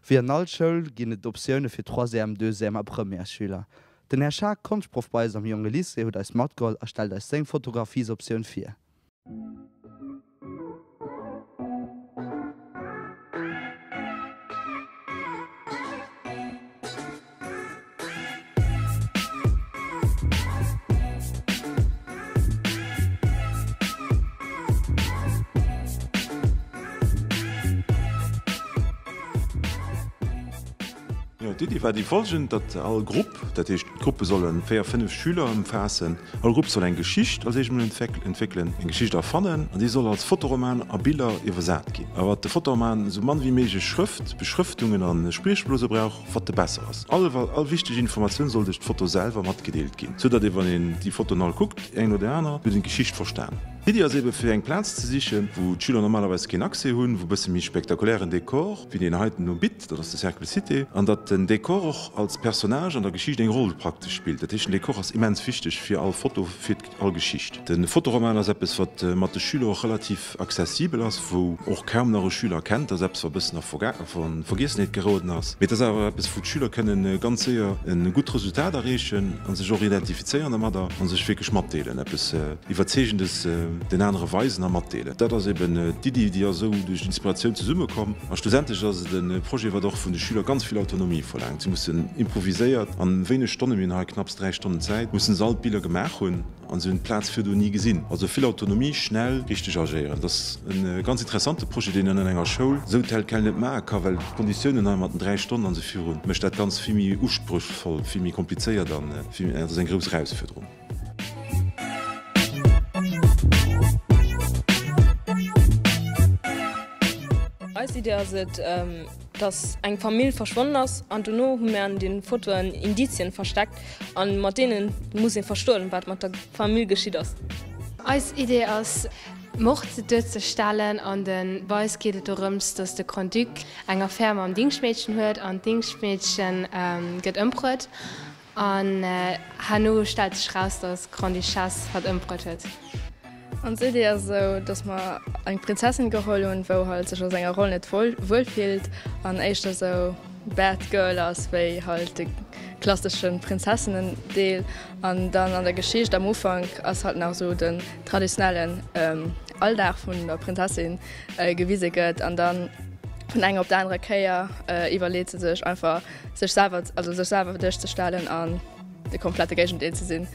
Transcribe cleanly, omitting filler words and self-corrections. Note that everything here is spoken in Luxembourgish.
Wéi an all Schoul ginn et Optioune fir Troisième, Deuxième a Premièresschüler. Den Här Schaack, Konschtproff bei eis am Jonge Lycée, huet eis matgeholl a stellt eis seng Fotografiesoptioun vir. Jo, d'Iddi war déi folgend, datt all Grupp, dat heescht d'Gruppe solle 4, 5 Schüler ëmfaassen, all Grupp soll eng Geschicht als éischt emol entwéckelen, eng Geschicht erfannen an déi soll als Fotoroman a Biller iwwersat ginn. A wat de Fotoroman esou mann wéi méiglech Schrëft, Beschrëftungen a Spriechblose brauch, wat de besser ass. All all wichteg Informatioun soll duerch d'Foto selwer matgedeelt ginn, sou datt ee wann een déi Fotoen all kuckt, eng no der aner, huet een d'Geschicht verstan. D'Iddi ass ebe fir eng Plaz ze sichen, wou d'Schüler normalerweis keen Accès hunn, wou bësse méi spektakulären Dekor, wéi deen heiten do bitt, dat ass de Cercle Cité, an datt den Dekor och als Personnage an der Geschicht eng Roll praktesch spillt. Dat heescht, den Dekor ass immens wichteg fir all Foto, fir all Geschicht. De Fotoroman ass eppes, wat mat de Schüler och relativ accessibel ass, wou och kaum nach e Schüler kennt. Dat ass eppes, wat e bëssen a Vergiessenheet geroden ass. Mee et ass awer eppes, wou d'Schüler kënnen ganz séier e gutt Resultat erreechen a sech och identifizéieren dermadder a sech wierklech matdeelen, eppes Iwwerzeegendes den anere weisen a matdeelen. Dat ass eben d'Iddi, déi ass esou duerch d'Inspiratioun zesummekomm. A schlussendlech ass et e Projet, wat och vun de Schüler ganz vill Autonomie verlaangt. Si mussen improviséiert an wéineg Stonnen, mir hunn hei knapps 3 Stonnen Zäit, mussen se all d'Biller gemaach hunn an se hunn d'Plaz virdu ni gesinn. Also vill Autonomie, schnell, richteg agéieren. Dat ass e ganz interessante Projet, deen een an enger Schoul esou tel quel net maache ka, well d'Konditiounen hei mat den 3 Stonnen an esou virun mécht dat Ganzt vill méi usprochsvoll, vill méi komplizéiert an et ass eng grouss Erausfuerderung. Eis Idee ass et, dass eng Famill verschwonnen ass an dono hu mir an den Fotoen Indizien versteckt an mat deenen muss een verstoen wat mat der Famill geschitt ass. Eis Idee ass Mord duerzestellen an den bei eis geet et dorëms dass de Grand-Duc eng Affär mam Dingschtmeedchen huet an d'Dingschtmeedchen gëtt ëmbruet An herno stellt sech raus, dass d'Grande-Duchesse hatt ëmbruet huet. Ons Idee ass esou, dass mer eng Prinzessin geholl hunn, wou halt sech a senger Roll net wuel fillt an éischter esou Bad Girl ass wéi halt de klassesche Prinzessinnen-Deel. An dann an der Geschicht am Ufank ass halt nach esou den traditionellen Alldag vun der Prinzessin gewise gëtt an dann vun enger op der anerer Kéier iwwerleet se sech einfach, sech selwer, also sech selwer duerchzestellen an de komplette Géigendeel ze sinn.